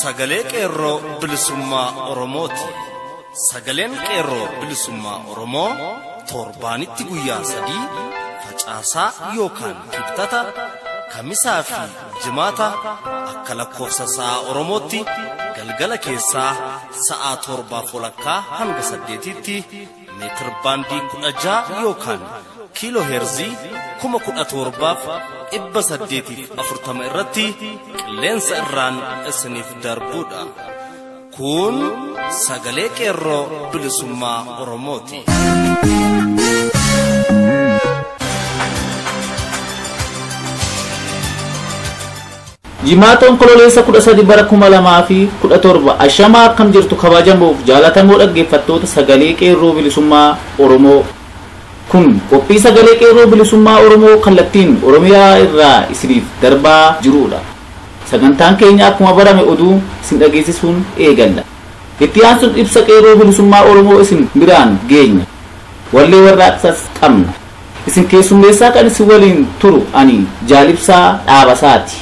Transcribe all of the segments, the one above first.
Sagalee Qeerroo Bilisummaa Oromooti. Sagaleen Qeerroo Bilisummaa Oromoo torbaanitti guyyaa 3 facaasaa yookaan kibxata kamisaa fi jimaata akka lakkoofsa sa'a Oromootti galgala keessaa sa'a 7:30 hanga 8tti meetir baandii 16 yookaan kiiloo heerzii 17,840 irratti qilleensa irraan isiniif darbuudha. Kun sagalee Qeerroo Bilisummaa Oromooti. Jimaata Onkololeessa 13 bara 2017 ashamaa akkam jirtu kabajamuuf jaalatamoo dhaggeeffattoota sagalee Qeerroo Bilisummaa Oromoo. Kun qophii sagalee Qeerroo Bilisummaa Oromoo kallattiin Oromiyaa irraa isiniif darbaa jirudha. Sagantaan keenya akkuma barame oduu isin dhageessisuun eegalla. Itti aansuun ibsa Qeerroo Bilisummaa Oromoo isin biraan geenya. Wallee warraaqsas qabna. Isin keessummeessaa kan isin waliin turu ani Jaalibsaa Dhaabasaati.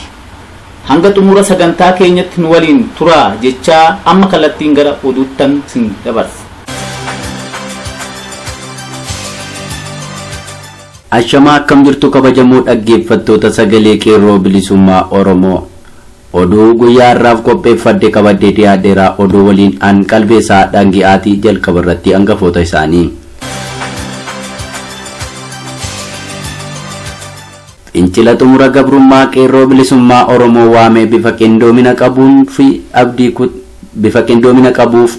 Hanga xumura sagantaa keenyatti nu waliin turaa jechaa amma kallattiin gara oduuttan isin dabarsa. Ashamaa akkam jirtu kabajamoo dhaggeeffattoota sagalee Qeerroo Bilisummaa Oromoo. Oduu guyyaa har'aaf qopheeffadhe qabadhee dhiyaadheera. Oduu waliin an qalbeessaa dhangi'aatii jalqaba irratti hangafoota isaanii. Fincila xumura gabrummaa Qeerroo Bilisummaa Oromoo waamee bifa qindoomina qabuuf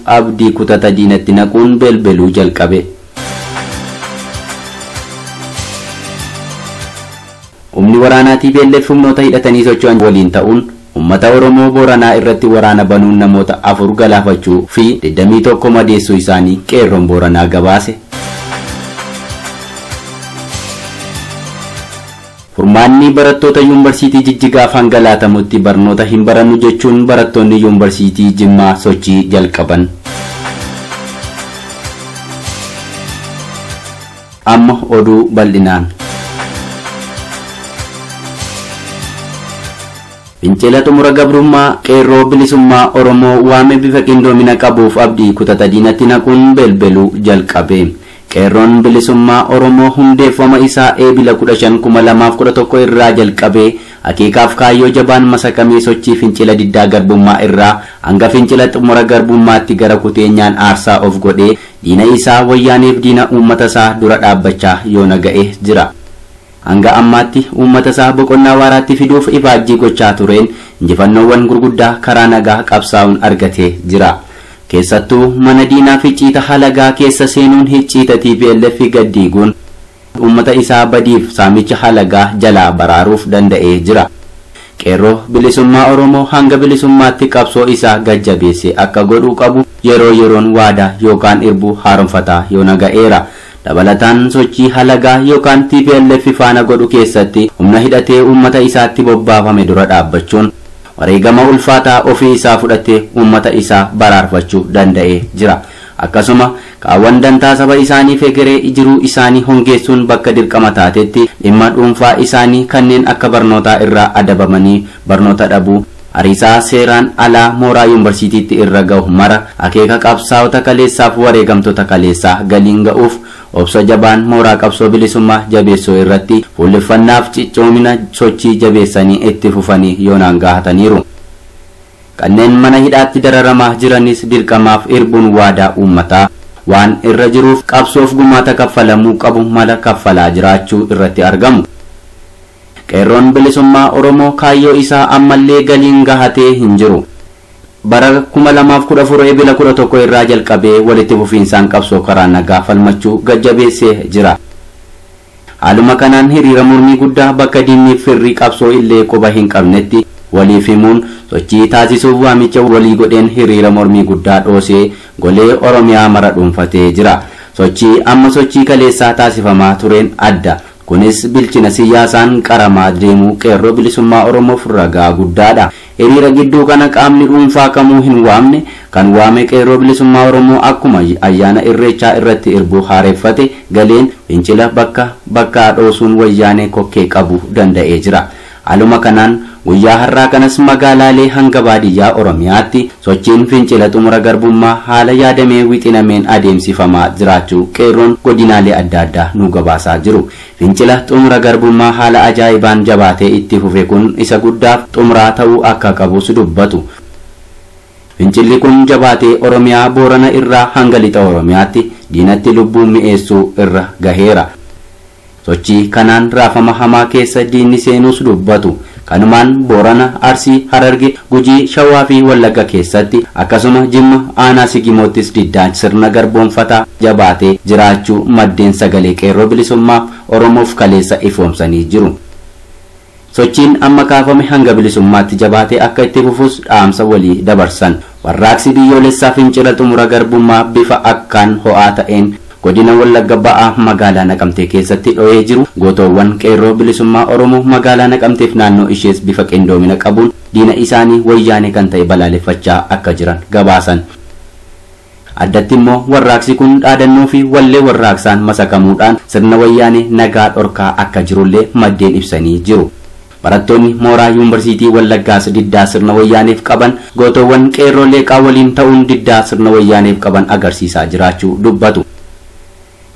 abdii kutata diinatti naquun belbeluu jalqabe. Humni waraanaa TPLF humnoota hidhatanii socho'an waliin ta'uun uummata Oromoo Booranaa irratti waraana banuun namoota 4 galaafachuu fi 21 madeessuu isaanii Qeerroon Booranaa gabaase. Furmaanni barattoota yuunivarsiitii Jijjigaaf hanga laatamutti barnoota hin barannu jechuun barattoonni yuunivarsiitii Jimmaa sochii jalqaban. Amma oduu bal'inaan. Fincila xumura gabrummaa Qeerroo Bilisummaa Oromoo waame bifa qindoomina qabuuf abdii kutata diinatti naquun belbeluu jalqabe. Qeerroon Bilisummaa Oromoo hundeeffama isaa eebila 15/2011 irraa jalqabee akeekaaf kaayyoo jabaan masakamee sochii fincila diddaa garbummaa irraa hanga fincila xumura garbummaatti gara kuteenyaan aarsaa of godhee diina isaa wayyaaneef diina uummata isaa dura dhaabbachaa yoona ga'ee jira. Hanga ammaatti uummata isaa boqonnaa waaraatti fiduuf ifaajjii gochaa tureen injifannoowwan gurguddaa karaa nagaa qabsaa'uun argatee jira. Keessattuu mana diinaa fi ciita halagaa keessa seenuun hicciita TPLF gaddiiguun uummata isaa badiif saamicha halagaa jalaa baraaruuf danda'ee jira. Qeerroo Bilisummaa Oromoo hanga bilisummaatti qabsoo isaa gajjabeesse akka godhuu qabu yeroo yeroon waadaa yookaan irbuu haaromfataa yoona ga'eera. Dabalataan sochii halagaa yookaan TPLF faana godhu keessatti humna hidhatee uummata isaatti bobbaafame dura dhaabbachuun wareegama ulfaataa ofii isaa fudhatee uummata isaa baraarfachuu danda'ee jira. Akkasuma kaawwan dantaa saba isaanii fegeree jiruu isaanii hongeessuun bakka dirqama taatetti dhimma dhuunfaa isaanii kanneen akka barnootaa irraa adabamanii barnoota dhabuu ariisaa seeraan alaa mooraa yuunivarsiitiitti irra ga'u mara akeeka qabsaa'ota kaleessaaf wareegamtoota kaleessaa galiin ga'uuf obsa jabaan mooraa qabsoo bilisummaa jabeessuu irratti fuulleffannaaf cichoomina sochii jabeessanii itti fufanii yoonaan gahataniiru. Kanneen mana hidhaatti dararamaa jiranis dirqamaaf irbuun waadaa uummataa waan irra jiruuf qabsoof gumaata kaffalamuu qabu mala kaffalaa jiraachuu irratti argamu. Qeerroon Bilisummaa Oromoo kaayyoo isaa ammallee galiin gahatee hin jiru. Bara 2014 eebila 11 irraa jalqabee walitti fufiinsaan qabsoo karaa nagaa falmachuu gajjabeessee jira. Haaluma kanaan hiriira mormii guddaa bakka diinni firri qabsoo illee quba hin qabnetti waliif himuun sochii taasisuuf waamicha walii godheen hiriira mormii guddaa dhoosee golee Oromiyaa mara dhuunfatee jira. Sochii amma sochii kaleessaa taasifamaa tureen adda. Kunis bilchina siyaasaan qaramaa deemuu Qeerroo Bilisummaa Oromoof ragaa guddaadha. Hiriira gidduu kana qaamni dhuunfaa kamuu hin waamne kan waame Qeerroo Bilisummaa Oromoo akkuma ayyaana Irreechaa irratti irbuu haareeffate galeen fincila bakka bakkaa dhoosuun wayyaanee kokkee qabu danda'ee jira. Haaluma kanaan guyyaa har'aa kanas magaalaalee hanga baadiyyaa Oromiyaatti sochiin fincila xumura garbummaa haala yaadamee wixinameen adeemsifamaa jiraachuu qeerroon godinaalee adda addaa nu gabaasaa jiru. Fincila xumura garbummaa haala ajaa'ibaan jabaatee itti fufe kun isa guddaaf xumuraa ta'uu akka qabus dubbatu. Fincilli kun jabaatee Oromiyaa Boorana irraa hanga lixa Oromiyaatti diinatti lubbuu mi'eessuu irra gaheera. Sochii kanaan raafama hamaa keessa diinni seenuus dubbatu. Kanumaan Boorana, Arsii, Hararge, Gujii, Shawaa fi Wallagga keessatti akkasuma Jimma aanaa Sigimoottis diddaan sirna garboonfataa jabaatee jiraachuu maddeen sagalee qeerroo bilisummaa Oromoof kaleessa ifoomsanii jiru. Sochiin amma kaafame hanga bilisummaatti jabaatee akka itti fufus dhaamsa walii dabarsan. Warraaqsi biyyoolessaa fincila xumura garbummaa bifa akkaan ho'aa ta'een godina Wallagga ba'aa magaalaa Naqamtee keessatti dho'ee jiru gootoowwan qeerroo bilisummaa Oromoo magaalaa Naqamteef naannoo ishees bifa qindoomina qabuun diina isaanii wayyaanee kan ta'e balaaleffachaa akka jiran gabaasan. Addatti immoo warraaqsi kun dhaadannoo fi wallee warraaqsaan masakamuudhaan sirna wayyaanee nagaa dhorkaa akka jirullee maddeen ibsanii jiru. Barattoonni mooraa yuunivarsiitii Wallaggaas diddaa sirna wayyaaneef qaban gootoowwan qeerroo leeqaa waliin ta'uun diddaa sirna wayyaaneef qaban agarsiisaa jiraachuu dubbatu.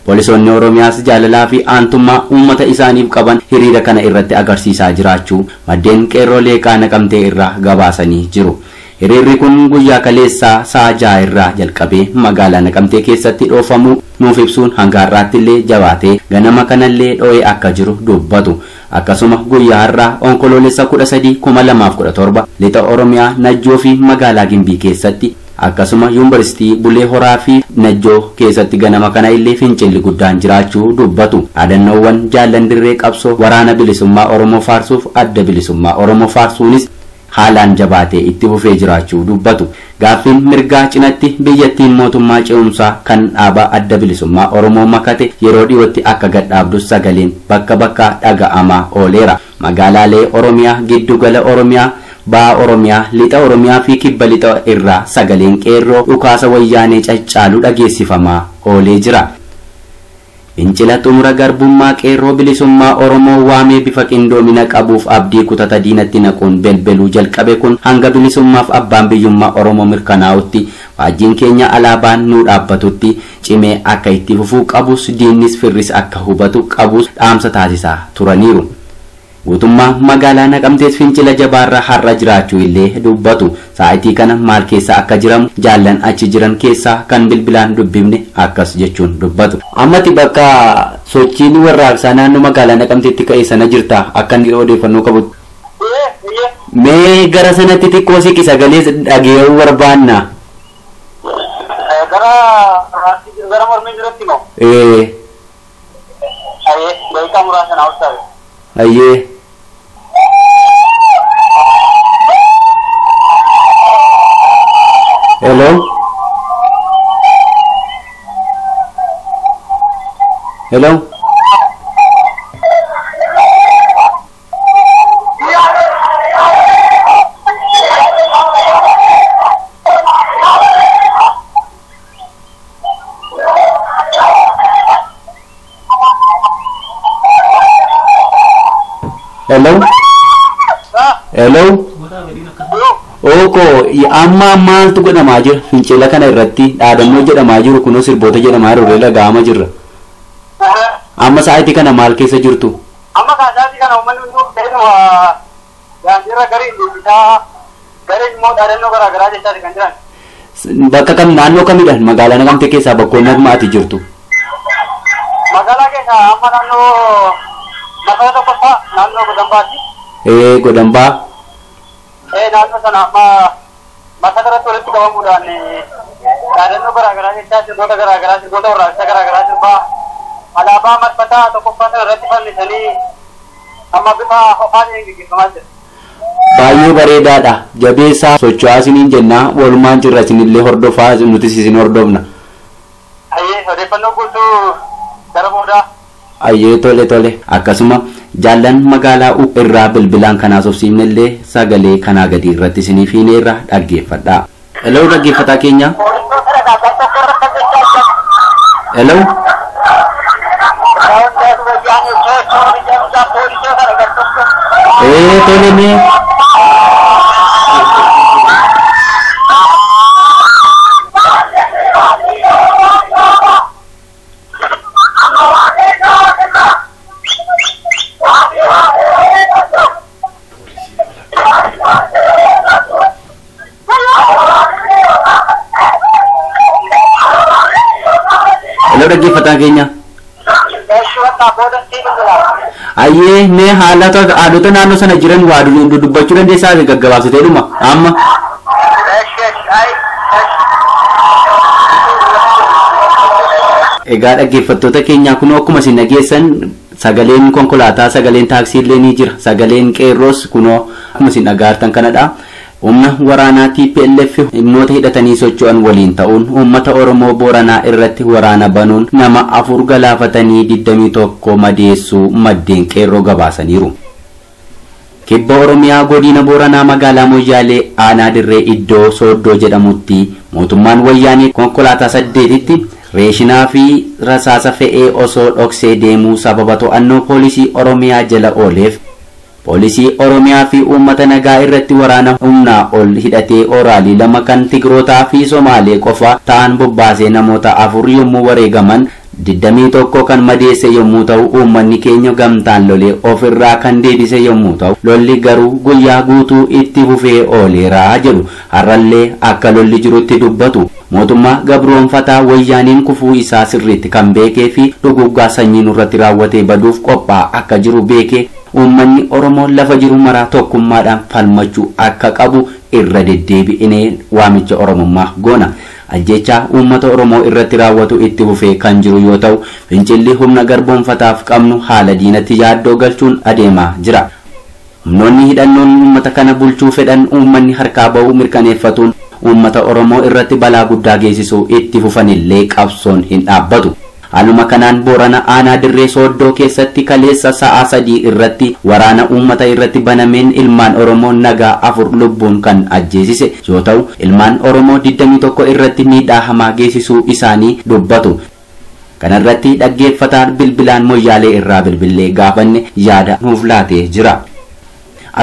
Poolisoonni Oromiyaas jaalalaa fi aantummaa uummata isaaniif qaban hiriira kana irratti agarsiisaa jiraachuu maddeen qeerroo leeqaa Naqamtee irraa gabaasanii jiru. Hiriirri kun guyyaa kaleessaa sa'a 6 irraa jalqabee magaalaa Naqamtee keessatti dhoofamuu nuuf ibsuun hanga har'aatti illee jabaatee ganama kanallee dho'ee akka jiru dubbatu. Akkasuma guyyaa har'aa onkoloolessa 13 2017 lixa Oromiyaa Najjoo fi magaalaa Gimbii keessatti akkasuma yuunivarsiitii Bulee Horaa fi Najjoo keessatti ganama kana illee fincilli guddaan jiraachuu dubbatu. Dhaadannoowwan jaallan dirree qabsoo waraana bilisummaa Oromoo faarsuuf adda bilisummaa Oromoo faarsuunis haalaan jabaatee itti fufee jiraachuu dubbatu. Gaaffiin mirgaa cinatti biyyattiin mootummaa ce'umsaa kan dhaaba adda bilisummaa Oromoo makate yeroo dhiyootti akka gadhaabdus sagaleen bakka bakkaa dhaga'amaa ooleera. Magaalaalee Oromiyaa, giddugala Oromiyaa, Ba'a Oromiyaa, lixa Oromiyaa fi kibba lixa irraa sagaleen qeerroo dhukaasa wayyaanee caccaalu dhageessifamaa oolee jira. Fincila xumura garbummaa qeerroo bilisummaa Oromoo waamee bifa qindoomina qabuuf abdii kutata diinatti naquun belbeluu jalqabe kun hanga bilisummaaf abbaan biyyummaa Oromoo mirkanaa'utti waajjiin keenya alaabaan nuu dhaabbatutti cimee akka itti fufuu qabus diinnis firris akka hubatu qabus dhaamsa taasisaa turaniiru. Guutummaa magaalaa Naqamtees fincila jabaarra har'a jiraachuu illee dubbatu. Sa'aatii kana maal keessa akka jiramu jaallan achi jiran keessaa kan bilbilaan dubbifne akkas jechuun dubbatu. Ammati bakka sochiin warraaqsaa naannoo magaalaa Naqamteetti ka'e sana jirta akka inni odeeffannoo qabu. Mee gara sanatti xiqqoo siqi sagalee dhageessuu barbaanna. Gara mormii jirutti moo? Beekaa muraasa naa obsaabe. Ayyee. Hello? Hello? Hello? Hello? Oko, amma maaltu godhamaa jira? Fincila kana irratti dhaadannoo jedhamaa jiru kunoo sirboota jedhamaa jiru dhaga'amaa jirra. Amma sa'aatii kana maal keessa jirtu? Amma sa'aatii kana uummanni hunduu keessumaa daandiirra gareen deebisaa gareen immoo dhaadannoo garaa garaa jechaati kan jiran. Bakka kam naannoo kamidha? Magaalaa Naqamtee keessaa bakkoonni amma ati jirtu? Magaalaa keessaa amma naannoo Magaalaa tokkoffaa naannoo Godambaati. Godambaa. Naannoo sana amma bakka irratti walitti qabamuudhaan dhaadannoo garaagaraa jechaa sirboota garaagaraa sirboota warraaqsaa garaagaraa sirbaa alaabaa marfataa tokkoffaa sana irratti fannisanii amma bifa ho'aa ta'een gaggeeffamaa jira. Baay'ee bareedaadha. Jabeessaa socho'aa isiniin jennaa walumaan jirra isinillee hordofaa nutis isin hordofna. Ayyee odeeffannoo guutuu gara boodaa. Ayyee tole tole akkasuma jaallan magaalaa irraa bilbilaan kanaas obsiifnellee sagalee kanaa gadi irratti isiniif hineerra dhaggeeffadha. Hello dhaggeeffataa keenya. Hello. Tole mee. Hello dhaggeeffataa keenya. Ayyee mee haalota naannoo sana jiran waa dubbachuu dandeessaa gaggabaabsitee dhuma amma. Egaa dhaggeeffattoota keenyaa kunoo akkuma isin dhageessan sagaleen konkolaataa sagaleen taaksii illee ni jira sagaleen qeerroos kunoo akkuma isin dhagaartan kanadha. Humna waraanaa TPLF humnoota hidhatanii socho'an waliin ta'uun uummata Oromoo Booranaa irratti waraana banuun nama 4 galaafatanii 21 madeessuu maddeen qeerroo gabaasaniiru. Kibba Oromiyaa godina Booranaa magaalaa Moyyaalee aanaa dirree iddoo Sooddoo jedhamutti mootummaan wayyaanee konkolaataa 8tti reeshinaa fi rasaasa fe'ee osoo dhoksee deemuu sababa to'annoo poolisii Oromiyaa jala ooleef poolisii Oromiyaa fi uummata nagaa irratti waraana humnaa ol hidhatee oraalii 2 kan Tigrootaa fi Somaalee qofa ta'an bobbaasee namoota 4 yommuu wareegaman 21 kan madeesse yommuu ta'u uummanni keenya gamtaan lolee ofirraa kan deebise yommuu ta'u lolli garuu guyyaa guutuu itti fufee ooleeraa jedhu har'allee akka lolli jirutti dubbatu. Mootummaa gabroonfataa wayyaaniin kufuu isaa sirriitti kan beekee fi dhuguggaa sanyii nurratti raawwatee baduuf qophaa'aa akka jiru beekee uummanni Oromoo lafa jiru maraa tokkummaadhaan falmachuu akka qabu irra deddeebi'inee waamicha Oromummaa goona. Ajjechaa uummata Oromoo irratti raawwatu itti fufee kan jiru yoo ta'u fincilli humna garboonfataaf qabnu haala diinatti yaaddoo galchuun adeemaa jira. Humnoonni hidhannoon uummata kana bulchuu fedhan uummanni harkaa ba'uu mirkaneeffatuun uummata Oromoo irratti balaa guddaa geessisuu itti fufanillee qabsoon hin dhaabbatu. Haaluma kanaan Boorana aanaa dirree Sooddoo keessatti kaleessa sa'a 3 irratti waraana uummata irratti banameen ilmaan Oromoo nagaa 4 lubbuun kan ajjeesise yoo ta'u ilmaan Oromoo 21 irratti miidhaa hamaa geessisuu isaanii dubbatu. Kanarratti dhaggeeffataan bilbilaan Moyyaalee irraa bilbilee gaafanne yaada nuuf laatee jira.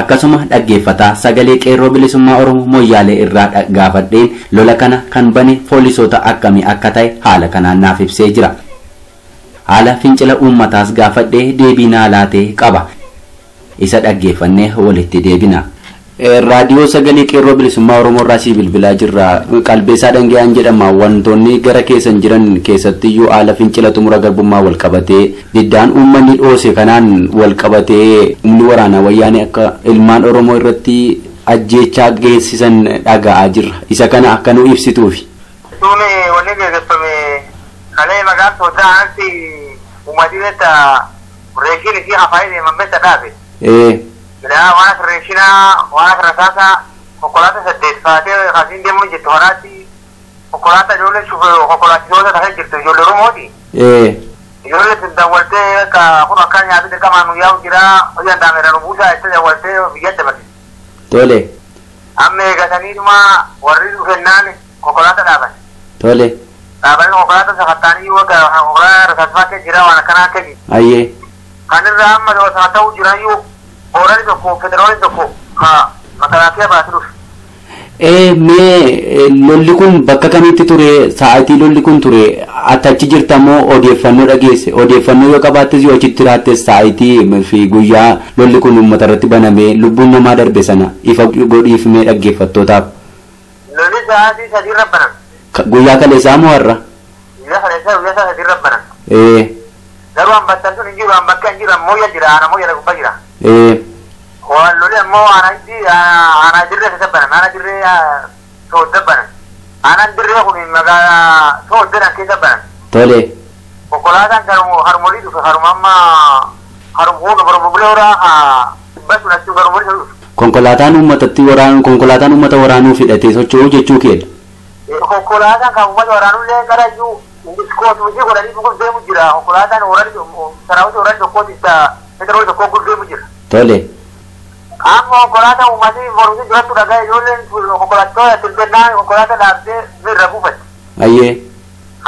Akkasuma dhaggeeffataa sagalee qeerroo bilisummaa Oromoo Moyyaalee irraa gaafadheen lola kana kan bane poolisoota akkamii akka ta'e haala kanaan naaf ibsee jira. Haala fincila uummataas gaafadhee deebii naa laatee qaba. Isa dhaggeeffannee walitti deebina. Raadiyoo sagalee qeerroo bilisummaa Oromoo irraa si bilbilaa jirra. Qalbeessaa Dhangiyaan jedhama. Wantoonni gara keessan jiran keessattiyyuu haala fincila xumura garbummaa wal qabatee diddaan uummanni dhoose kanaan wal qabatee humni waraanaa wayyaanee akka ilmaan Oromoo irratti ajjeechaa geessisan dhaga'aa jirra. Isa kana akka nu ibsituufi. Tuuni wanni geessifame kalee maqaan sodaansi uummatni beekta reeshiin isii hafaayee deeman beekta dhaabe. Bilaa waan reeshinaa waan rasaasa konkolaataa 8 faatee kasiin deemuu jirtu kanaatti konkolaataa ijoollee konkolaachisoota tafee jirtu ijoollee Oromooti. Ijoollee sun dawwaltee akka kun akka nyaata dirqamaan nu yaa'u jira hojii danda'ameera nu buusaa jettee dawwaltee biyyatti dabarte. Tole. Amma eegataniituma warri dhufennaan konkolaataa dhaaban. Tole. Dhaabanii konkolaataa sakattaanii konkolaataa rasaasfaa keessa jira waan akkanaa akka jiru. Ayyee. Kanirraa amma sakatta'uu jirayyuu Boorani tokko federaali tokko ka makalaakiyaa baasee dhufe. Mee lolli kun bakka kamitti ture? Sa'aatii lolli kun ture ati achi jirta moo odeeffannoo dhageesse? Odeeffannoo yoo qabaattes yoo achitti jiraattes sa'aatii fi guyyaa lolli kun uummata irratti banamee lubbuun namaa darbe sana ifa godhiif mee dhaggeeffattootaaf. Lolli sa'aatii 3 irra baname. Guyyaa kaleessaa moo har'a? Guyyaa kaleessaa guyyaa sa'a 3 irra baname. Garuu hambattan sun hin jiru hambakka hin jiru ammoo jira ana moo jala gubbaa jira. Waan lolli ammoo aanaa dirree keessa baname aanaa dirree soodda baname aanaan dirree kun magaalaa sooddaadhaan keessa baname. Tole. Konkolaataan harmoolii dhufe haruma amma haruma bulee horaa dhibba sun achi harmoolii dhufe. Konkolaataan uummatatti waraanu konkolaataan uummata waraanuu fidhatee socho'uu jechuu keedha. Konkolaataan kan uummata waraanullee gara iyyuu iskootu hojii godhanii dhuguuf deemu jira konkolaataan waraanni saraawwati waraanni tokkooti isa federaalii tokkoon gurdeemu jira. Tole. Amma konkolaataa uummatni mormii duratti dhagaa ijoolleen konkolaattota tilbennaa konkolaataa dhaabdee miirra buufatti. Ayyee.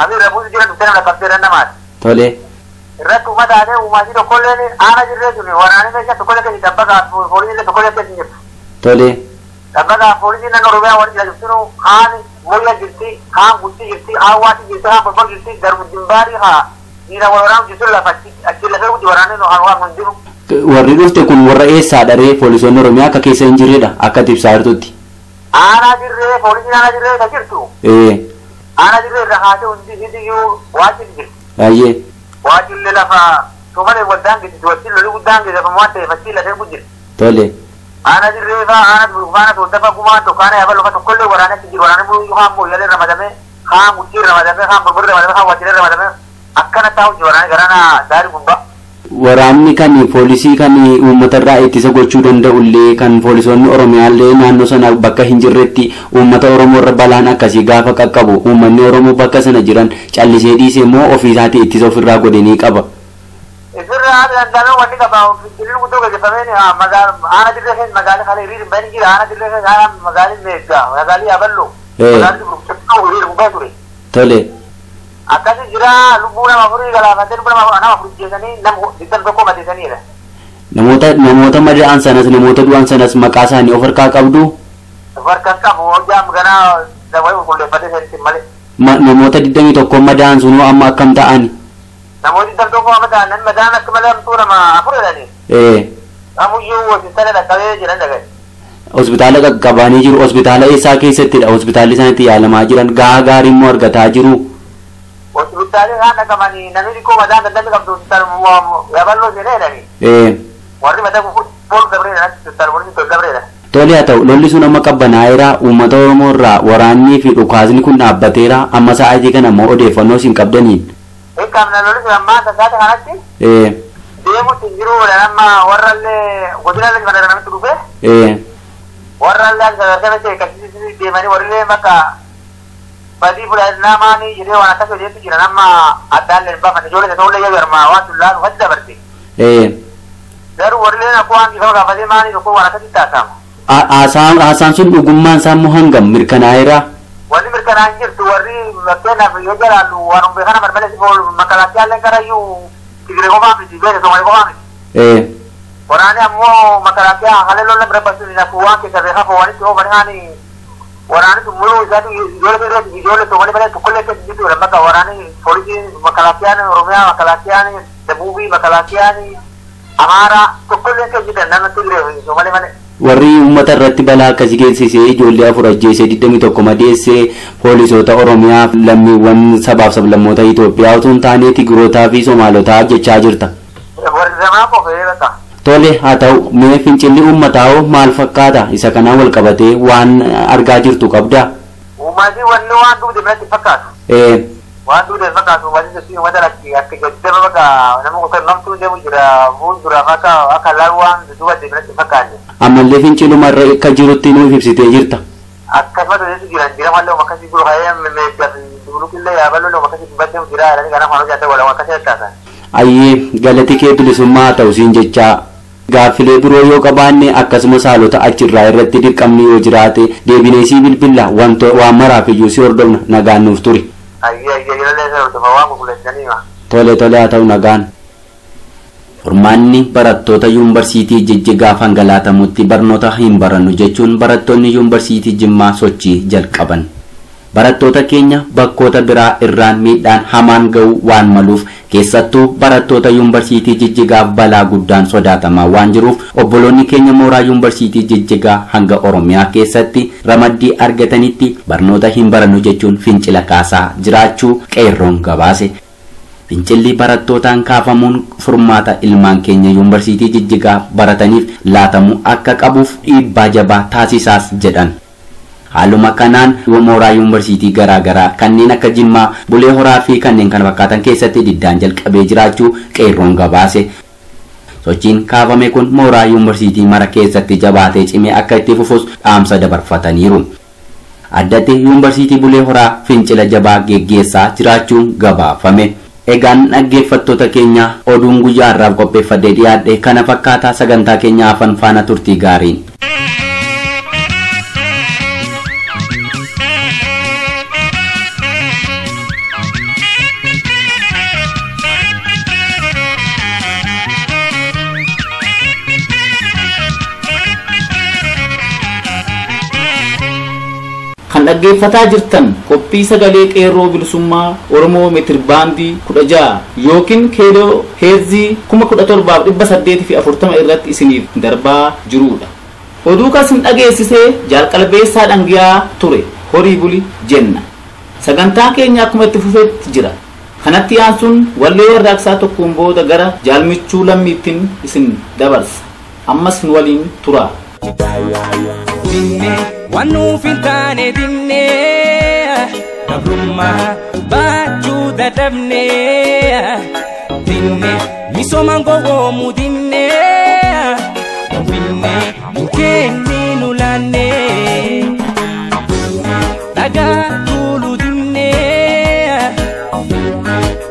Miirra buusu jira dhuftee nama qabdee namaati. Tole. Irratti uummata haadee uummatii tokkolleen aana jirree tuni waraanni meeshaa tokkollee keessa dabbataa poolisiin tokkollee keessa hin jirtu. Tole. Dabbataa poolisiin naannoo Oromiyaa warri jira jirtunu kaan moyya jirti, kaan gutti jirti, kaan waati jirti, kaan bobbor jirti, darbu dimbaarii haa dhiira wal waraanu jirtu lafa achi lafa gutti waraanni nu haan waan jiru. Warri dhufte kun warra eessaa dharee poolisoonni Oromiyaa akka keessa hin jirredha akka ibsaa jirtutti. Aanaa jirree poolisiin aanaa jirree ka jirtu. Aanaa jirree irra haatee hundi siitiyyuu waajjirri jirti. Baay'ee. Waajjirri lafa somalee waldaan geessisu wajjin lolli guddaan geessifamu waan ta'eef achii lafee kun jirti. Tole. Aanaa jirree fa'aa aanaa burfaana sooddafa gumaa tokkaana yaabal lafa tokkollee waraanee achi jiru waraanee muluu haan mooyyalee ramadamee haan guchii ramadamee haan borbor ramadamee haan waajjiree ramadamee akkana taa'u jiru waraanee garaana daarii gubbaa. Waraanni kan poolisii kan uummatarraa ittisa gochuu danda'ullee kan poolisoonni Oromiyaallee naannoo sana bakka hin jirretti uummata Oromoo irra balaan akkasii gaafa qaqqabu uummanni Oromoo bakka sana jiran callisee dhiisee immoo ofiisaatii ittisa ofirraa godhe ni qaba. Isirraa haala danda'ame wanni qaba fincilli guddoo gaggeeffameen aana dirree keessa magaalaa kana hiriir hin bahin jira aana dirree keessa aana magaalii meeggaa magaalii yaaballoo magaalii burkutaa hiriir gubbaa ture. Tole. Akkasi jira lubbuu nama afurii galaafatee lubbuu nama afur jeesanii nama 21 madeessaniidha. Namoota madaa'an sanas namoota du'an sanas maqaa isaanii of harkaa qabdu. Of harkaan qabu hojjaa ganaa dawaa qulqulleeffatee sanitti malee. Namoota 21 madaa'an sunoo amma akkam ta'ani? Namooti 21 amma ta'an namni madaa'an akka malee hamtuu nama afur jedhani. Amuyyuu hospitaala dhaqqabee jiran dhagaye. Hospitaala qaqqabanii jiru. Hospitaala eessaa keessattidha? Hospitaalli isaan itti yaalamaa jiran gahaa gaarii immoo argataa jiru. Hospitaalli isaan dhaqamanii namni xiqqoo madaan dandamni qabdu hospitaala yaaballoo seenee jedhani. Warri madaa boolu dabreedha hospitaala boolu dabreedha. Tole haa ta'u lolli sun amma qabbanaa'eera uummata Oromoo irraa waraannii fi dhukaasni kun dhaabbateera amma sa'aatii kana immoo odeeffannoo isin qabdaniin. Hin qabna lolli sun ammaa sasaata kanatti. Deemutti hin jiru amma warrallee godina illee mana namitti dhufe. Warrallee sadarkaa akkasii deemanii warrillee bakka badii fudhannaa maanii jedhee waan akkas hojeetu jiran amma addaan illee baafanne ijoollee isa ta'ullee yoo waan sun laalu hojii dabarte. Garuu warrilleen akkoo waan dhiifama gaafatee maanii tokko waan akkasii taasifama. Haasaan sun dhugummaan isaa immoo hangam mirkanaa'eera? Wanni mirkanaa'an jirtu warri fakkeenyaaf yoo jalaallu waan humbe kana marmalee si makalaakiyaalleen karayyuu Tigiree qofaa miti beekte Somaalee qofaa miti. Waraanni ammoo makalaakiyaa haala lola bira basuun akkuma waan keessa beekaa fo'anitti oofanii haani waraanni sun muluu isaatu ijoollee irratti ijoollee Somaalee malee tokkollee keessa jirtu bakka waraanni poolisii makalaakiyaan Oromiyaa makalaakiyaan Dabuubii makalaakiyaan Amaaraa tokkollee keessa jirtu naannoo Tigiree Somaalee malee. Warri uummata irratti balaa akkasii geessisee ijoollee afur ajjeesee 21 madeessee poolisoota Oromiyaa lammiiwwan sabaaf sablammoota Itoophiyaa otoo hin taane Tigirootaa fi Somaalotaa jechaa jirta. Tole haa ta'u mee fincilli uummataa hoo maal fakkaata isa kanaan wal qabatee waan argaa jirtu qabdaa? Uummatni wanni waan duude biratti fakkaatu. Waan duude fakkaatu uummatni sochii uummata lakki akka jajjaba bakka nama gosa namtuu deemu jira fuulduraaf akka akka laalu waan duuba biratti fakkaanne. Ammallee finciluma irra akka jirutti nuuf ibsitee jirta. Akkasumas hojiitu jiran jira mallee akkasii jiru ka'ee meeshaa fi dubuluqillee yaabaloo akkasii dubbattee jira jedhanii kanaaf waan hojjetan wal akkasii akkaataa. Ayyee galati kee bilisummaa haa ta'u siin jechaa gaaffilee biroo yoo qabaanne akkasumas haalota achirraa irratti dirqamni yoo jiraate deebinee sii bilbilla waan maraaf iyyuu si hordofna nagaan nuuf turi. Ayyee ayyee yeroo isa hordofa waan qulqulleessanii Tole tole haa ta'u nagaan. Furmaanni barattoota yuunivarsiitii Jijjigaa hangalaatamutti barnoota hin barannu jechuun barattoonni yuunivarsiitii Jimmaa sochii jalqaban. Barattoota keenya bakkoota biraa irraan miidhaan hamaan ga'uu waan maluuf keessattuu barattoota yuunivarsiitii Jijjigaaf balaa guddaan sodaatamaa waan jiruuf obboloonni keenya mooraa yuunivarsiitii Jijjigaa hanga Oromiyaa keessatti ramaddii argatanitti barnoota hin barannu jechuun fincila kaasaa jiraachuu qeerroon gabaase. Fincilli barattootaan kaafamuun furmaata ilmaan keenya yuunivarsiitii Jijjigaa barataniif laatamuu akka qabuuf dhiibbaa jabaa taasisaas jedhan. Haaluma kanaan mooraa yuunivarsiitii garaagaraa kanneen akka Jimmaa, Bulee Horaa fi kanneen kana fakkaatan keessatti diddaan jalqabee jiraachuu qeerroon gabaase. Sochiin kaafame kun mooraa yuunivarsiitii mara keessatti jabaatee cimee akka itti fufus dhaamsa dabarfataniiru. Addatti yuunivarsiitii Bulee Horaa fincila jabaa geggeessaa jiraachuun gabaafame. Egaan dhaggeeffattoota keenya oduun guyyaa har'aaf qopheeffadhee dhiyaadhe kana fakkaataa sagantaa keenya hafan faana turtii gaariin. Kan dhaggeeffataa jirtan qophii sagalee qeerroo bilisummaa Oromoo meetir baandii 16 yookiin keeloo heerzii 17,840 irratti isiniif darbaa jirudha. Oduu kasin dhageessisee jaalqalbeessaa dhangiyaa ture horii buli jenna. Sagantaa keenya akkuma itti fufetti jira. Kanatti aansuun wallee warraaqsaa tokkoon booda gara jaalmichuu lammiittiin isin dabarsa. Ammas nu waliin turaa. Waan nuuf hin taane dinnee gabrummaa baachuu dadhabnee dinnee misoomaan gowwoomuu dinnee finfinnee hin kenninu laannee dhagaa tuuluu dinnee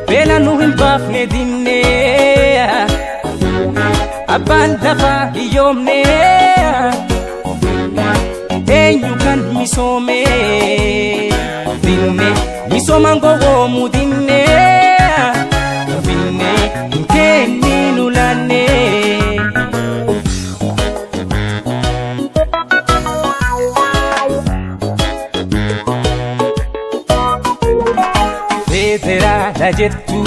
beela nu hin baafne dinnee abbaan lafaa hiyyoomnee. Eenyu kan misoome dinne misoomaan gowwoomuu dinne finfinnee hin kenninu laanne. Federaala jettu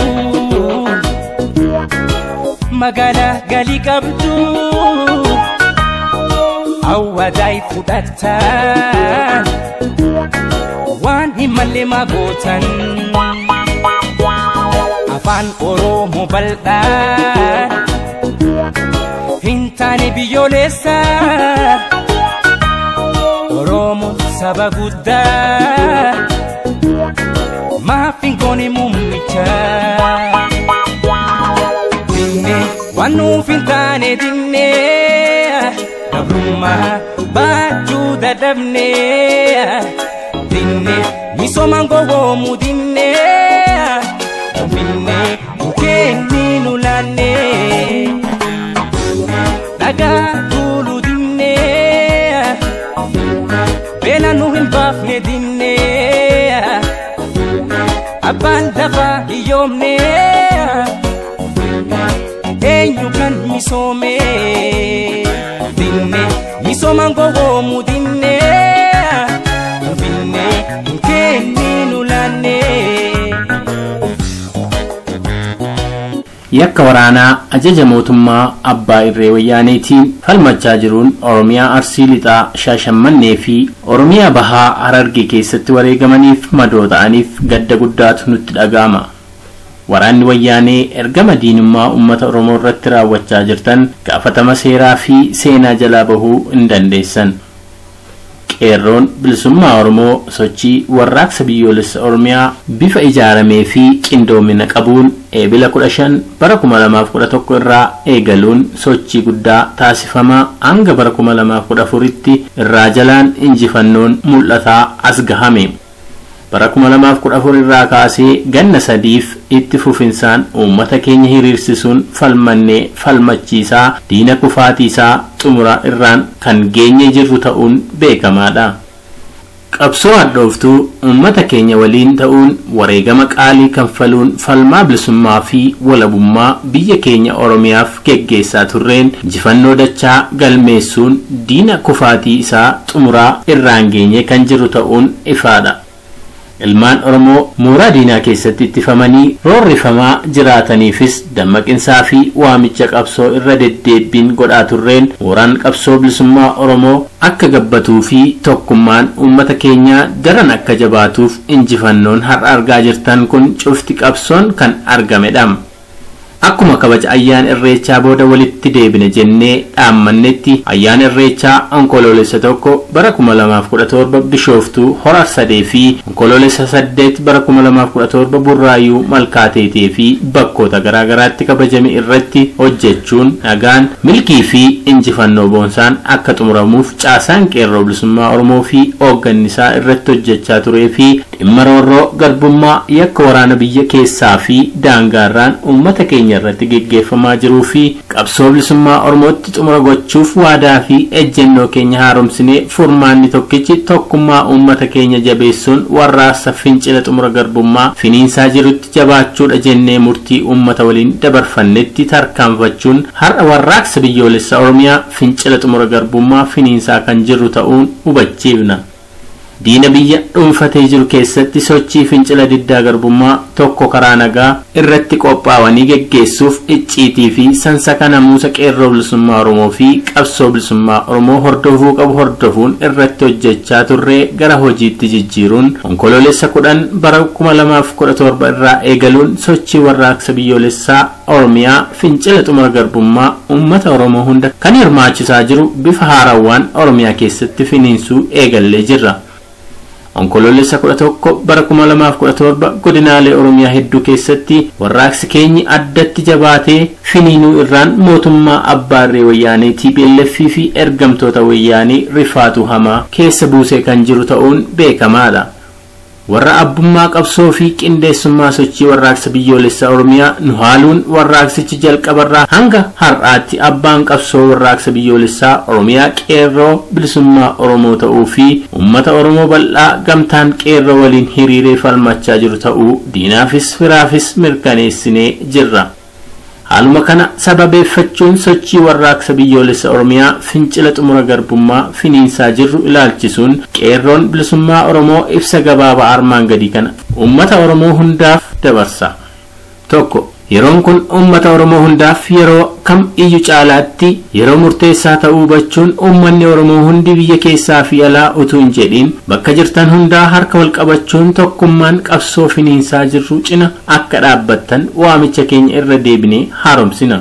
magaalaa galii qabdu. Awwaadaay fudhatan waan hin malle magootan afaan Oromoo bal'aan hin taane biyyoolessa Oromoo saba guddaa maaf hin goone muummicha dinnee waan nuuf hin taane dinnee. Gabrummaa baachuu dadhabnee dinnee misoomaan gowwoomuu dinnee finfinnee hin kenninu laannee dhagaa tuuluu dinnee beela nu hin baafne dinnee abbaan lafaa hiyyoomnee. Eenyu kan misoome dinnee misoomaan gowwoomuu dinnee finfinnee hin kenninu laannee. Yakka waraanaa ajaja mootummaa abbaa irree wayyaaneetiin falmachaa jiruun Oromiyaa Arsii Lixaa Shaashammannee fi Oromiyaa Bahaa Harargee keessatti wareegamaniif madoo ta'aniif gadda guddaatu nutti dhaga'ama. Waraanni wayyaanee ergama diinummaa uummata Oromoo irratti raawwachaa jirtan gaafatama seeraa fi seenaa jalaa bahuu hin dandeessan. Qeerroon bilisummaa Oromoo sochii warraaqsa biyyoolessa Oromiyaa bifa ijaaramee fi qindoomina qabuun eebila 15 bara 2011 irraa eegaluun sochii guddaa taasifamaa hanga bara 2014tti irraa jalaan injifannoon mul'ataa as gahame. Bara 2014 irraa kaasee ganna sadiif itti fufinsaan uummata keenya hiriirsisuun falmannee falmachiisaa diina kufaatiisaa xumura irraan kan geenye jirru ta'uun beekamaadha. Qabsoo hadhooftuu uummata keenya waliin ta'uun wareegama qaalii kanfaluun falmaa bilisummaa fi walabummaa biyya keenya Oromiyaaf geggeessaa turreen injifannoo dachaa galmeessuun diina kufaatii isaa xumuraa irraan geenye kan jiru ta'uun ifaadha. Ilmaan Oromoo mooraa diinaa keessatti ittifamanii roorrifamaa jiraataniifis dammaqinsaa fi waamicha qabsoo irra deddeebbiin godhaa turreen mooraan qabsoo bilisummaa Oromoo akka gabbatuu fi tokkummaan uummata keenyaa daran akka jabaatuuf injifannoon har'a argaa jirtan kun cufti qabsoon kan argamedha. Akkuma kabaja ayyaana irreechaa booda walitti deebina jennee dhaammannetti ayyaana irreechaa onkoloolessa 1 bara 2017 Bishooftuu Hora Sadee fi onkoloolessa 8 bara 2017 Burraayuu Malkaateetee fi bakkoota garaagaraatti kabajame irratti hojjechuun nagaan milkii fi injifannoo boonsaan akka xumuramuuf caasaan qeerroo bilisummaa Oromoo fi hooggannisaa irratti hojjechaa turee fi dhimma roorroo garbummaa yakka waraana biyya keessaa fi daangaarraan uummata keenya irratti geggeeffamaa jiruu fi qabsoo bilisummaa Oromootti xumura gochuuf waadaa fi ejjennoo keenya haaromsinee furmaanni tokkichi tokkummaa uummata keenya jabeessuun warraaqsa fincila xumura garbummaa finiinsaa jirutti jabaachuudha jennee murtii uummata waliin dabarfannetti tarkaanfachuun har'a warraaqsa biyyoolessa Oromiyaa fincila xumura garbummaa finiinsaa kan jiru ta'uun hubachiifna. Diina biyya dhuunfatee jiru keessatti sochii fincila diddaa garbummaa tokko karaa nagaa irratti qophaa'anii geggeessuuf icciitii fi sansaka namuusa qeerroo bilisummaa Oromoo fi qabsoo bilisummaa Oromoo hordofuu qabu hordofuun irratti hojjechaa turree gara hojiitti jijjiiruun Onkoloolessa 10 bara 2017 irraa eegaluun sochii warraaqsa biyyoolessaa Oromiyaa fincila xumura garbummaa uummata Oromoo hunda kan hirmaachisaa jiru bifa haarawaan Oromiyaa keessatti finiinsuu eegallee jirra. Onkoloolessa 11 bara 2017 godinaalee Oromiyaa hedduu keessatti warraaqsi keenyi addatti jabaatee finiinuu irraan mootummaa abbaa irree wayyaanee TPLF fi ergamtoota wayyaanee rifaatu hamaa keessa buusee kan jiru ta'uun beekamaadha. Warra abbummaa qabsoo fi qindeessummaa sochii warraaqsa biyyoolessaa Oromiyaa nu haaluun warraaqsichi jalqabarraa hanga har'aatti abbaan qabsoo warraaqsa biyyoolessaa Oromiyaa qeerroo bilisummaa Oromoo ta'uu fi uummata Oromoo bal'aa gamtaan qeerroo waliin hiriiree falmachaa jiru ta'uu diinaafis firaafis mirkaneessinee jirra. Haaluma kana sababeeffachuun sochii warraaqsa biyyoolessa Oromiyaa fincila xumura garbummaa finiinsaa jirru ilaalchisuun qeerroon bilisummaa Oromoo ibsa gabaabaa armaan gadii kana uummata Oromoo hundaaf dabarsa. 1. Yeroon kun uummata Oromoo hundaaf yeroo kam iyyuu caalaatti yeroo murteessaa ta'uu hubachuun uummanni Oromoo hundi biyya keessaa fi alaa utuu hin jedhin bakka jirtan hundaa harka wal qabachuun tokkummaan qabsoo finiinsaa jirru cina akka dhaabbattan waamicha keenya irra deebinee haaromsina.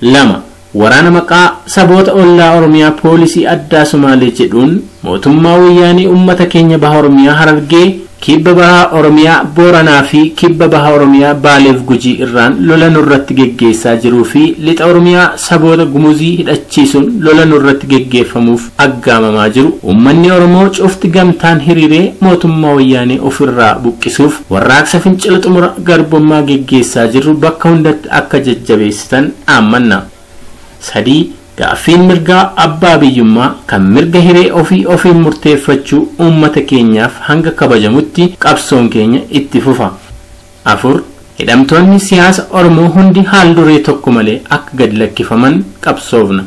2. Waraana maqaa saboota ollaa Oromiyaa poolisii addaa Somaalee jedhuun mootummaa wayyaanee uummata keenya baha Oromiyaa Harargee, kibba baha Oromiyaa Booranaa fi kibba baha Oromiyaa Baaleef Gujii irraan lola nurratti geggeessaa jiruu fi lixa Oromiyaa saboota Gumuzii hidhachiisuun lola nurratti geggeeffamuuf aggaamamaa jiru uummanni Oromoo cufti gamtaan hiriiree mootummaa wayyaanee ofirraa buqqisuuf warraaqsa fincila xumura garbummaa geggeessaa jirru bakka hundatti akka jajjabeessitan dhaammanna. 3. Gaaffiin mirgaa abbaa biyyummaa kan mirga hiree ofii ofiin murteeffachuu uummata keenyaaf hanga kabajamutti qabsoon keenya itti fufa. 4. Hidhamtoonni siyaasa Oromoo hundi haal duree tokko malee akka gad lakkifaman qabsoofna.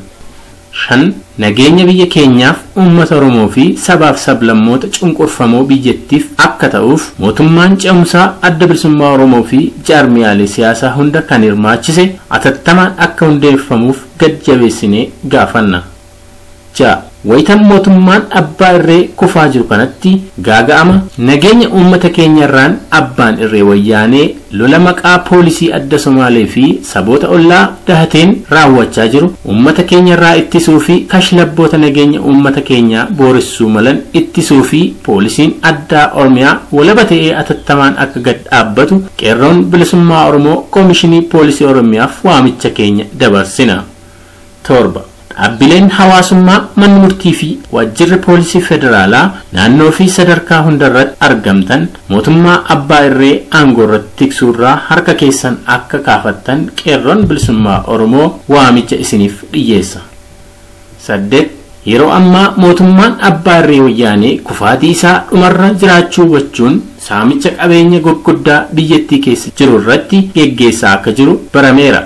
5. Nageenya biyya keenyaaf uummata Oromoo fi sabaaf sablammoota cunqurfamoo biyyattiif akka ta'uuf mootummaan ce'umsaa adda bilisummaa Oromoo fi jaarmiyaalee siyaasaa hunda kan hirmaachise atattamaan akka hundeeffamuuf gad jabeessinee gaafanna. 6. Wayitan mootummaan abbaa irree kufaa jiru kanatti gaaga'ama nageenya uummata keenya irraan abbaan irree wayyaanee lola maqaa poolisii adda Somaalee fi saboota ollaa dahateen raawwachaa jiru uummata keenya irraa ittisuu fi kashlabboota nageenya uummata keenyaa booressuu malan ittisuu fi poolisiin addaa Oromiyaa walaba ta'ee atattamaan akka gad dhaabbatu qeerroon bilisummaa Oromoo koomishinii poolisii Oromiyaaf waamicha keenya dabarsina. 7. Dhaabbileen hawaasummaa, manni murtii fi waajjirri poolisii federaalaa naannoo fi sadarkaa hundarratti argamtan mootummaa abbaa irree aangoo irratti tiksuurraa harka keessan akka kaafattan qeerroon bilisummaa Oromoo waamicha isiniif dhiyyeessa. 8. Yeroo ammaa mootummaan abbaa irree wayyaanee kufaatii isaa dhumarra jiraachuu hubachuun saamicha qabeenya gurguddaa biyyattii keessa jiru irratti geggeessaa akka jiru barameera.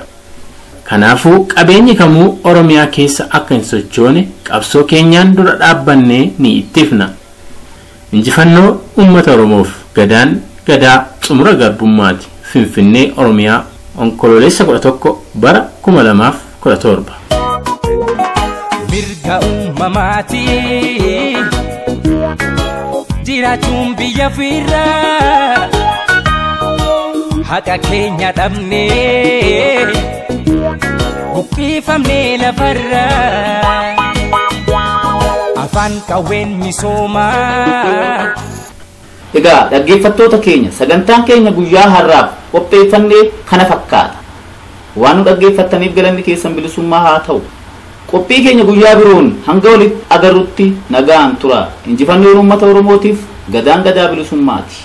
Kanaafuu qabeenyi kamuu Oromiyaa keessa akka hin sochoone qabsoo keenyaan dura dhaabbannee ni ittifna. Injifannoo uummata Oromoof gadaan gadaa xumura garbummaati. Finfinnee Oromiyaa Onkoloolessa 11 bara 2017. Mirga uumamaati jiraachuun biyya fiirraa haqa keenya dhabnee buqqifamnee lafarraa afaan qawween misoomaa. Egaa dhaggeeffattoota keenya sagantaan keenya guyyaa har'aaf qopheeffannee kana fakkaata. Waan nu dhaggeeffattaniif galanni keessan bilisummaa haa ta'u. Qophii keenya guyyaa biroon hanga walitti agarrutti nagaan tura. Injifannoon uummata Oromootiif gadaan gadaa bilisummaati.